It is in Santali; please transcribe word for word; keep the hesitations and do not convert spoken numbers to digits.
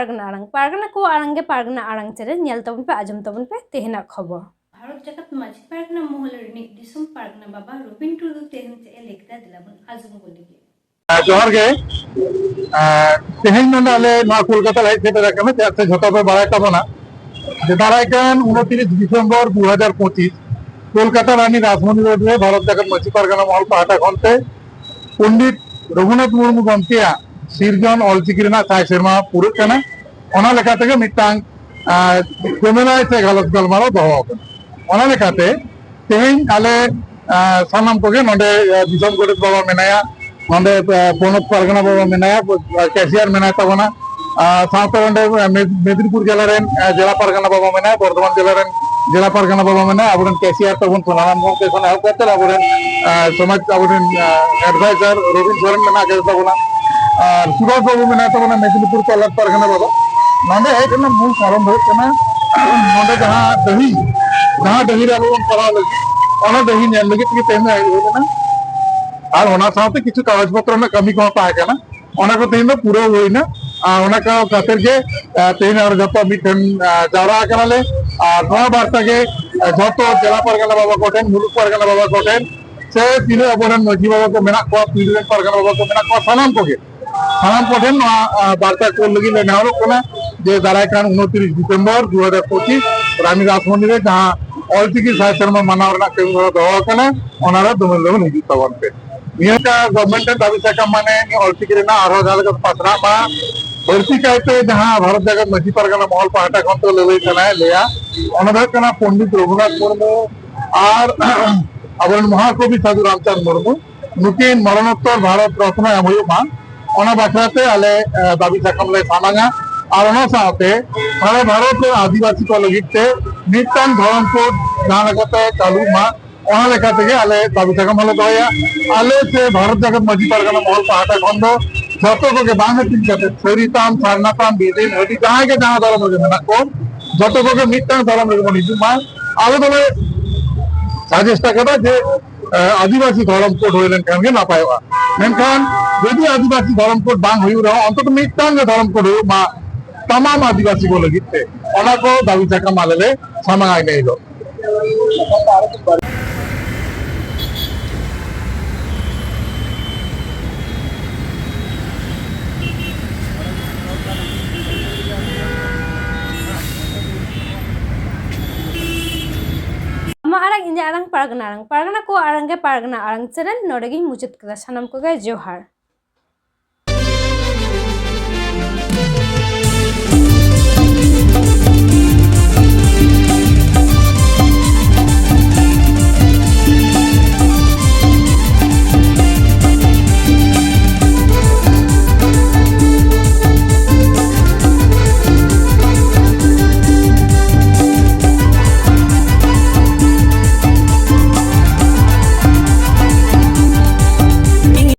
ᱯᱟᱨᱜᱟᱱᱟ ᱟᱲᱟᱝ, ᱯᱟᱨᱜᱟᱱᱟ ᱠᱚᱣᱟᱜ ᱟᱲᱟᱝ ᱜᱮ ᱯᱟᱨᱜᱟᱱᱟ ᱟᱲᱟᱝ ᱪᱮᱱᱮᱞ, ᱧᱮᱞ ᱛᱟᱵᱚᱱ ᱯᱮ, ᱟᱸᱡᱚᱢ ᱛᱟᱵᱚᱱ ᱯᱮ ᱛᱮᱦᱮᱧᱟᱜ ᱠᱷᱚᱵᱚᱨ᱾ ᱵᱷᱟᱨᱚᱛ ᱡᱟᱠᱟᱛ ᱢᱟᱹᱡᱷᱤ ᱯᱟᱨᱜᱟᱱᱟ ᱢᱚᱦᱚᱞ ᱨᱤᱱᱤᱡ ᱫᱤᱥᱚᱢ ᱯᱟᱨᱜᱟᱱᱟ ᱵᱟᱵᱟ ᱨᱚᱵᱤᱱ ᱴᱩᱰᱩ ᱛᱮᱦᱮᱧ ᱪᱮᱫ ᱮ ᱞᱟᱹᱭ ᱠᱮᱫᱟ, ᱫᱮᱞᱟ ᱵᱚᱱ ᱟᱸᱡᱚᱢ ᱜᱚᱫ ᱞᱮᱜᱮ᱾ ᱡᱚᱦᱟᱨ ᱜᱮ᱾ ᱟᱨ ᱛᱮᱦᱮᱧ ᱱᱚᱰᱮ ᱟᱞᱮ ᱱᱚᱣᱟ ᱠᱳᱞᱠᱟᱛᱟ ᱞᱮ ᱦᱮᱡ ᱥᱮᱴᱮᱨ ᱟᱠᱟᱱᱟ, ᱪᱮᱫᱟᱜ ᱥᱮ ᱡᱷᱚᱛᱚ ᱯᱮ ᱵᱟᱲᱟᱭ ᱛᱟᱵᱚᱱᱟ ᱡᱮ ᱫᱟᱨᱟᱭ ᱠᱟᱱ ᱩᱱᱛᱤᱨᱤᱥ ᱰᱤᱥᱮᱢᱵᱚᱨ ᱫᱩ ᱦᱟᱡᱟᱨ ᱯᱚᱸᱪᱤᱥ ᱠᱳᱞᱠᱟᱛᱟ ᱨᱟᱱᱤ ᱨᱟᱥᱢᱚᱱᱤ ᱨᱳᱰ ᱨᱮ ᱵᱷᱟᱨᱚᱛ ᱡᱟᱠᱟᱛ ᱢᱟᱹᱡᱷᱤ ᱯᱟᱨᱜᱟᱱᱟ ᱢᱚᱦᱚᱞ ᱯᱟᱦᱴᱟ ᱠᱷᱚᱱ ᱛᱮ ᱯᱚᱱᱰᱤᱛ ᱨᱚᱜᱷᱩᱱᱟᱛᱷ ᱢᱩᱨᱢᱩ ᱜᱚᱢᱠᱮᱭᱟᱜ ᱥᱤᱨᱡᱚᱱ ᱚᱞᱪᱤᱠᱤ ᱨᱮᱱᱟᱜ ᱥᱟᱭ ᱥᱮᱨᱢᱟ ᱯᱩᱨᱟᱹᱜ ᱠᱟᱱᱟ᱾ ᱚᱱᱟ ᱞᱮᱠᱟ ᱛᱮᱜᱮ ᱢᱤᱫᱴᱟᱝ, ᱟᱨ, ᱡᱚᱢᱮᱞᱟᱭ ᱥᱮ ᱜᱟᱞᱚᱪ ᱜᱟᱞᱢᱟᱨᱟᱣ ᱫᱚᱦᱚ ᱟᱠᱟᱱᱟ᱾ ᱚᱱᱟ ᱞᱮᱠᱟᱛᱮ ᱛᱮᱦᱮᱧ ᱟᱞᱮ, ᱟᱨ, ᱥᱟᱱᱟᱢ ᱠᱚᱜᱮ ᱱᱚᱰᱮ, ᱟᱨ, ᱫᱤᱥᱚᱢ ᱜᱚᱰᱮᱛ ᱵᱟᱵᱟ ᱢᱮᱱᱟᱭᱟ, ᱱᱚᱰᱮ, ᱟᱨ, ᱯᱚᱱᱚᱛ ᱯᱟᱨᱜᱟᱱᱟ ᱵᱟᱵᱟ ᱢᱮᱱᱟᱭᱟ, ᱟᱨ, ᱠᱮᱥᱤᱭᱟᱨ ᱢᱮᱱᱟᱭ ᱛᱟᱵᱚᱱᱟ, ᱟᱨ, ᱥᱟᱶᱛᱮ ᱱᱚᱰᱮ, ᱟᱨ, ᱢᱮᱫ-, ᱢᱮᱫᱽᱱᱤᱯᱩᱨ ᱡᱮᱞᱟ ᱨᱮᱱ, ᱟᱨ, ᱡᱮᱞᱟ ᱯᱟᱨᱜᱟᱱᱟ ᱵᱟᱵᱟ ᱢᱮᱱᱟᱭᱟ, ᱵᱚᱨᱫᱷᱚᱢᱟᱱ ᱡᱮᱞᱟ ᱨᱮᱱ ᱡᱮᱞᱟ ᱯᱟᱨᱜᱟᱱᱟ ᱵᱟᱵᱟ ᱢᱮᱱᱟᱭᱟ, ᱟᱵᱚᱨᱮᱱ ᱠᱮᱥᱤᱭᱟᱨ ᱛᱟᱵᱚᱱ ᱥᱳᱱᱟᱨᱟᱢ ᱜᱚᱢᱠᱮ ᱠᱷᱚᱱ ᱮᱦᱚᱵ ᱠᱟᱛᱮ ᱟᱵᱚᱨᱮᱱ, ᱟᱨ, ᱥᱚᱢᱟᱡᱽ, ᱟᱵᱚᱨᱮᱱ, ᱟᱨ, ᱮᱰᱵᱷᱟᱭᱡᱟᱨ ᱨᱚᱵᱤᱱ ᱥᱚᱨᱮᱱ ᱢᱮᱱᱟᱜ ᱟᱠᱟᱫᱮ ᱛᱟᱵᱚᱱᱟ, ᱟᱨ ᱥᱩᱵᱷᱟᱥ ᱵᱟᱵᱩ ᱢᱮᱱᱟᱭ ᱛᱟᱵᱚᱱᱟ ᱢᱮᱫᱽᱱᱤᱯᱩᱨ ᱯᱚᱱᱚᱛ ᱯᱟᱨᱜᱟᱱᱟ ᱵᱟᱵᱟ᱾ ᱱᱚᱰᱮ ᱦᱮᱡ ᱨᱮᱱᱟᱜ ᱢᱩᱞ ᱠᱟᱨᱚᱱ ᱫᱚ ᱦᱩᱭᱩᱜ ᱠᱟᱱᱟ, ᱱᱚᱰᱮ ᱡᱟᱦᱟᱸ ᱰᱟᱹᱦᱤ, ᱡᱟᱦᱟᱸ ᱰᱟᱹᱦᱤ ᱨᱮ ᱟᱵᱚ ᱵᱚᱱ ᱠᱚᱨᱟᱣ ᱞᱟᱹᱜᱤᱫ, ᱚᱱᱟ ᱰᱟᱹᱦᱤ ᱧᱮᱞ ᱞᱟᱹᱜᱤᱫ ᱛᱮᱜᱮ ᱛᱮᱦᱮᱧ ᱫᱚ ᱦᱮᱡ ᱦᱩᱭ ᱞᱮᱱᱟ᱾ ᱟᱨ ᱚᱱᱟ ᱥᱟᱶᱛᱮ ᱠᱤᱪᱷᱩ ᱠᱟᱜᱚᱡᱽ ᱯᱚᱛᱨᱚ ᱨᱮᱱᱟᱜ ᱠᱟᱹᱢᱤ ᱠᱚᱦᱚᱸ ᱛᱟᱦᱮᱸ ᱠᱟᱱᱟ, ᱚᱱᱟ ᱠᱚ ᱛᱮᱦᱮᱧ ᱫᱚ ᱯᱩᱨᱟᱹᱣ ᱦᱩᱭᱱᱟ᱾ ᱟᱨ ᱚᱱᱟ ᱠᱚ ᱠᱷᱟᱹᱛᱤᱨ ᱜᱮ, ᱟᱨ, ᱛᱮᱦᱮᱧ ᱟᱨ ᱡᱚᱛᱚ ᱢᱤᱫ ᱴᱷᱮᱱ, ᱟᱨ, ᱡᱟᱣᱨᱟ ᱟᱠᱟᱱᱟᱞᱮ᱾ ᱟᱨ ᱱᱚᱣᱟ ᱵᱟᱨᱛᱟ ᱜᱮ, ᱟᱨ, ᱡᱚᱛᱚ ᱡᱮᱞᱟ ᱯᱟᱨᱜᱟᱱᱟ ᱵᱟᱵᱟ ᱠᱚᱴᱷᱮᱱ, ᱢᱩᱞᱩᱠ ᱯᱟᱨᱜᱟᱱᱟ ᱵᱟᱵᱟ ᱠᱚᱴᱷᱮᱱ, ᱥᱮ ᱛᱤᱱᱟᱹᱜ ᱟᱵᱚᱨᱮᱱ ᱢᱟᱹᱡᱷᱤ ᱵᱟᱵᱟ ᱠᱚ ᱢᱮᱱᱟᱜ ᱠᱚᱣᱟ, ᱯᱤᱲ ᱨᱮᱱ ᱯᱟᱨᱜᱟᱱᱟ ᱵᱟᱵᱟ ᱠᱚ ᱢᱮᱱᱟᱜ ᱠᱚᱣᱟ, ᱥᱟᱱᱟᱢ ᱠᱚᱜᱮ, ᱥᱟᱱᱟᱢ ᱠᱚᱴᱷᱮᱱ ᱱᱚᱣᱟ, ᱟᱨ, ᱵᱟᱨᱛᱟ ᱠᱳᱞ ᱞᱟᱹᱜᱤᱫ ᱞᱮ ᱱᱮᱦᱚᱨᱚᱜ ᱠᱟᱱᱟ ᱡᱮ ᱫᱟᱨᱟᱭ ᱠᱟᱱ ᱩᱱᱛᱤᱨᱤᱥ ᱰᱤᱥᱮᱢᱵᱚᱨ ᱫᱩ ᱦᱟᱡᱟᱨ ᱯᱚᱸᱪᱤᱥ ᱨᱟᱱᱤ ᱨᱟᱥᱢᱚᱱᱤ ᱨᱮ ᱡᱟᱦᱟᱸ ᱚᱞᱪᱤᱠᱤ ᱥᱟᱭ ᱥᱮᱨᱢᱟ ᱢᱟᱱᱟᱣ ᱨᱮᱱᱟᱜ ᱠᱟᱹᱢᱤ ᱦᱚᱨᱟ ᱫᱚᱦᱚ ᱟᱠᱟᱱᱟ, ᱚᱱᱟ ᱨᱮ ᱫᱚᱢᱮᱞ ᱫᱚᱢᱮᱞ ᱦᱤᱡᱩᱜ ᱛᱟᱵᱚᱱ ᱯᱮ᱾ ᱱᱤᱭᱟᱹ ᱜᱚᱵᱷᱢᱮᱱᱴ ᱨᱮᱱ ᱫᱟᱹᱵᱤ ᱥᱟᱠᱟᱢ ᱢᱟᱱᱮ ᱱᱤᱭᱟᱹ ᱚᱞᱪᱤᱠᱤ ᱨᱮᱱᱟᱜ ᱟᱨᱦᱚᱸ ᱡᱟᱦᱟᱸ ᱞᱮᱠᱟ ᱯᱟᱥᱱᱟᱜ ᱢᱟ, ᱵᱟᱹᱲᱛᱤ ᱠᱟᱭᱛᱮ ᱡᱟᱦᱟᱸ ᱵᱷᱟᱨᱚᱛ ᱡᱟᱠᱟᱛ ᱢᱟᱹᱡᱷᱤ ᱯᱟᱨᱜᱟᱱᱟ ᱢᱚᱦᱚᱞ ᱯᱟᱦᱴᱟ ᱠᱷᱚᱱ ᱛᱮ ᱞᱟᱹᱞᱟᱹᱭ ᱥᱟᱱᱟᱭᱮᱫ ᱞᱮᱭᱟ, ᱚᱱᱟ ᱫᱚ ᱦᱩᱭᱩᱜ ᱠᱟᱱᱟ ᱯᱚᱱᱰᱤᱛ ᱨᱚᱜᱷᱩᱱᱟᱛᱷ ᱢᱩᱨᱢᱩ ᱟᱨ ᱟᱵᱚᱨᱮᱱ ᱢᱚᱦᱟᱠᱚᱵᱤ ᱥᱟᱹᱫᱷᱩ ᱨᱟᱢᱪᱟᱸᱫᱽ ᱢᱩᱨᱢᱩ ᱱᱩᱠᱤᱱ ᱢᱚᱨᱚᱱᱳᱛᱛᱚᱨ ᱵᱷᱟᱨᱚᱛ ᱨᱚᱛᱱᱚ ᱮᱢ ᱦᱩᱭᱩᱜ ᱢᱟ, ᱚᱱᱟ ᱵᱟᱠᱷᱨᱟ ᱛᱮ ᱟᱞᱮ, ᱮ, ᱫᱟᱹᱵᱤ ᱥᱟᱠᱟᱢ ᱞᱮ ᱥᱟᱢᱟᱝᱟ᱾ ᱟᱨ ᱚᱱᱟ ᱥᱟᱶᱛᱮ ᱥᱟᱨᱟ ᱵᱷᱟᱨᱚᱛ ᱨᱮ ᱟᱹᱫᱤᱵᱟᱹᱥᱤ ᱠᱚ ᱞᱟᱹᱜᱤᱫ ᱛᱮ ᱢᱤᱫᱴᱟᱝ ᱫᱷᱚᱨᱚᱢ ᱠᱳᱰ ᱡᱟᱦᱟᱸ ᱞᱮᱠᱟᱛᱮ ᱪᱟᱹᱞᱩᱜ ᱢᱟ, ᱚᱱᱟ ᱞᱮᱠᱟ ᱛᱮᱜᱮ ᱟᱞᱮ ᱫᱟᱹᱵᱤ ᱥᱟᱠᱟᱢ ᱦᱚᱸᱞᱮ ᱫᱚᱦᱚᱭᱟ᱾ ᱟᱞᱮ ᱥᱮ ᱵᱷᱟᱨᱚᱛ ᱡᱟᱠᱟᱛ ᱢᱟᱹᱡᱷᱤ ᱯᱟᱨᱜᱟᱱᱟ ᱢᱚᱦᱚᱞ ᱯᱟᱦᱴᱟ ᱠᱷᱚᱱ ᱫᱚ ᱡᱚᱛᱚ ᱠᱚᱜᱮ ᱵᱟᱝ ᱦᱟᱹᱴᱤᱧ ᱠᱟᱛᱮ, ᱥᱟᱹᱨᱤ ᱛᱟᱢ, ᱥᱟᱨᱱᱟ ᱛᱟᱢ, ᱵᱤᱫᱤᱱ, ᱦᱟᱹᱴᱤᱧ, ᱡᱟᱦᱟᱸᱭ ᱜᱮ ᱡᱟᱦᱟᱸ ᱫᱷᱚᱨᱚᱢ ᱨᱮᱜᱮ ᱢᱮᱱᱟᱜ ᱠᱚ, ᱡᱚᱛᱚ ᱠᱚᱜᱮ ᱢᱤᱫᱴᱟᱝ ᱫᱷᱚᱨᱚᱢ ᱨᱮᱜᱮ ᱵᱚᱱ ᱦᱤᱡᱩᱜ ᱢᱟ᱾ ᱟᱞᱮ ᱫᱚᱞᱮ ᱥᱟᱡᱮᱥᱴ ᱟᱠᱟᱫᱟ ᱡᱮ, ᱮ, ᱟᱹᱫᱤᱵᱟᱹᱥᱤ ᱫᱷᱚᱨᱚᱢ ᱠᱳᱰ ᱦᱩᱭ ᱞᱮᱱᱠᱷᱟᱱ ᱜᱮ ᱱᱟᱯᱟᱭᱚᱜᱼᱟ᱾ ᱢᱮᱱᱠᱷᱟᱱ ᱡᱩᱫᱤ ᱟᱹᱫᱤᱵᱟᱹᱥᱤ ᱫᱷᱚᱨᱚᱢ ᱠᱳᱰ ᱵᱟᱝ ᱦᱩᱭᱩᱜ ᱨᱮᱦᱚᱸ, ᱚᱱᱛᱚᱛᱚ ᱢᱤᱫᱴᱟᱝ ᱜᱮ ᱫᱷᱚᱨᱚᱢ ᱠᱳᱰ ᱦᱩᱭᱩᱜ ᱢᱟ᱾ ᱥᱟᱱᱟᱢ ᱟᱹᱫᱤᱵᱟᱹᱥᱤ ᱠᱚ ᱞᱟᱹᱜᱤᱫ ᱛᱮ, ᱚᱱᱟ ᱠᱚ ᱫᱟᱹᱵᱤ ᱥᱟᱠᱟᱢ ᱟᱞᱮ ᱞᱮ ᱥᱟᱢᱟᱝᱟ ᱤᱱᱟᱹ ᱦᱤᱞᱳᱜ᱾ ᱟᱢᱟᱜ ᱟᱲᱟᱝ, ᱤᱧᱟᱹᱜ ᱟᱲᱟᱝ, ᱯᱟᱨᱜᱟᱱᱟ ᱟᱲᱟᱝ, ᱯᱟᱨᱜᱟᱱᱟ ᱠᱚ ᱟᱲᱟᱝ ᱜᱮ ᱯᱟᱨᱜᱟᱱᱟ ᱟᱲᱟᱝ ᱪᱮᱱᱮᱞ᱾ ᱱᱚᱰᱮ ᱜᱤᱧ ᱢᱩᱪᱟᱹᱫ ᱠᱮᱫᱟ᱾ ᱥᱟᱱᱟᱢ ᱠᱚᱜᱮ ᱡᱚᱦᱟᱨ᱾